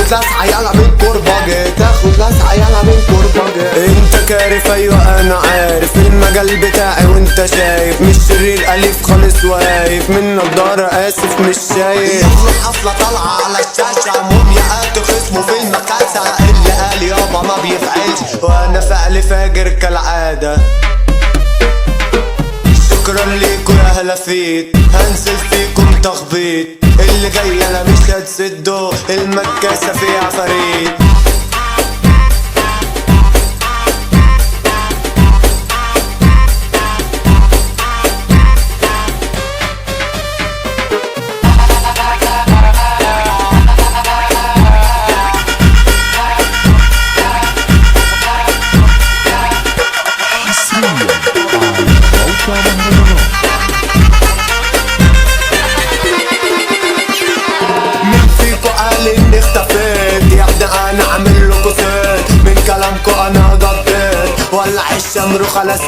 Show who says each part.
Speaker 1: لسعة يلا من كرباجي، تاخد لسعة يلا من كرباجي. انت كارف ايوه انا عارف، المجال بتاعي وانت شايف، مش شرير اليف خالص واقف، من نضارة اسف مش شايف. يلا حفلة طالعة على الشاشة، مومياءات خصمه في المكاسة، اللي قال يابا ما بيفعلش، وانا فعل فاجر كالعادة. شكرا ليكوا يا هلافيت، هنزل فيكم تخبيط، اللي جاي انا مش هتسده، المكاسة فيها عفاريت.
Speaker 2: حصريا على موقع مهرجانات.
Speaker 1: مين فيكو قال اني اختفيت؟ يا ابني انا عامل لكو صيت، من كلامكو انا ضديت، ولع الشمر خلاص.